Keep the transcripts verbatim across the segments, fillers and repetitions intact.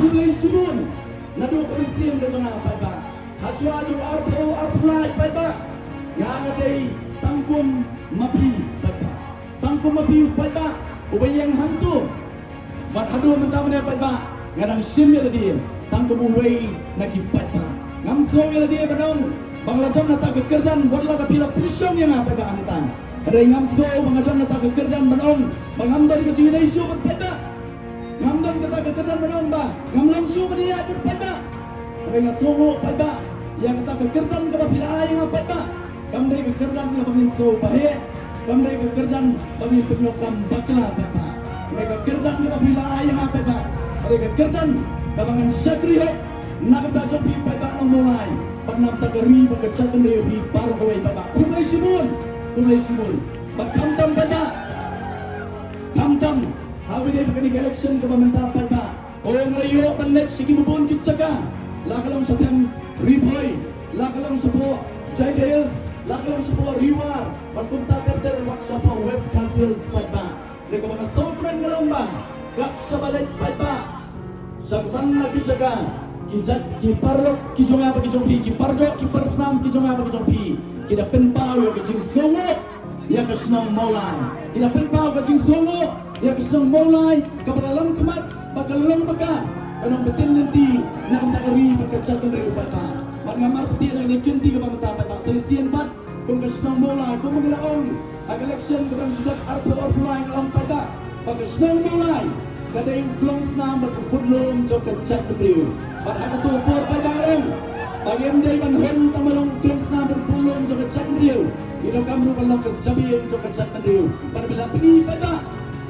Khublei shibun naduh ka mynsiem ka jong nga paidbah. Hashwa jong arphew arphew lai paidbah, nga nga dei tang kum ma phi paidbah. Tang kum ma phi paidbah uba ïeng hangto. Bad haduh mynta mynne paidbah, nga dang shim ïa lade tang kum uwei na ki paidbah. Ngam sngew ïa lade ban ong ba nga la don hata ka kyrdan wat la da phi la pynshong ïa nga paidbah hangta. Hynrei ngam sngew ba nga don hata ka kyrdan ban ong ba ngam don ka jingïadei shuh bad paidbah. Ngam don kata ka kyrdan ban ong ba ngam long shuh ban ïaid bad paidbah. Hynrei nga sngewnguh paidbah ïa kata ka kyrdan kaba phi la ai ïa nga paidbah. Kam dei ka kyrdan kaba ngin sngew ba heh, kam dei ka kyrdan ba ngin pynïoh kam bakla paidbah. Hynrei ka kyrdan kaba phi la ai ïa nga paidbah, hynrei ka kyrdan kaba ngan shakri hok na ka bynta jong phi paidbah nong Mawlai, bad na ka bynta ka ri bad ka jaitbynriew hi baroh kawei paidbah. Khublei shibun, khublei shibun. Bad khamtam paidbah, khamtam ha kane ka election kaba mynta paidbah, o nga la ïoh ban leit sha kiba bun ki jaka, la ka long sha Them Ri Bhoi, la ka long shapoh Jaiñtia Hills, la ka long shapoh Ri War, bad kumta ter ter wat shapoh West Khasi Hills paidbah. Dei kaba nga sngewkmen nga long ba kat shaba leit paidbah sha kaban la ki jaka, ki jait ki paralok ki jong nga bad ki jong phi, ki pardoh ki parsnam ki jong nga bad ki jong phi, ki da pynpaw ïa ka jingsngewnguh ïa ka shnong Mawlai. Ki da pynpaw ka jingsngewnguh ïa ka shnong Mawlai kaba la long khmat bad ka la long baka, ka nongpynbeit lynti na ka bynta ka ri bad ka jaitbynriew paidbah. Bad nga marpyrkhat ïa kane ka kynti kaba mynta paidbah, sa shisien pat kum ka shnong Mawlai, kum ba ngi la ong ha ka election kaba dang shu dep arphew arphew lai, nga la ong paidbah ba ka shnong Mawlai ka dei u klongsnam bad u budlum jong ka jaitbynriew. Bad ha kato ka por paidbah nga ong ba ngim dei ban hun tang ban long u klongsnam bad u budlum jong ka jaitbynriew, ngi donkam ruh ban long ka jabieng jong ka jaitbynriew. Bad phi la peit paidbah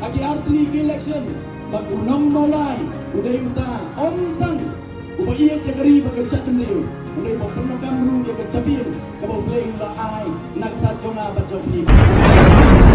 ha ki artylli ki election ba u nong Mawlai u dei uta ym tang uba ïeit ïa ka ri bad ka jaitbynriew, hynrei uba pyndonkam ruh ïa ka jabieng kaba U Blei u la ai na ka bynta jong nga bad jong phi.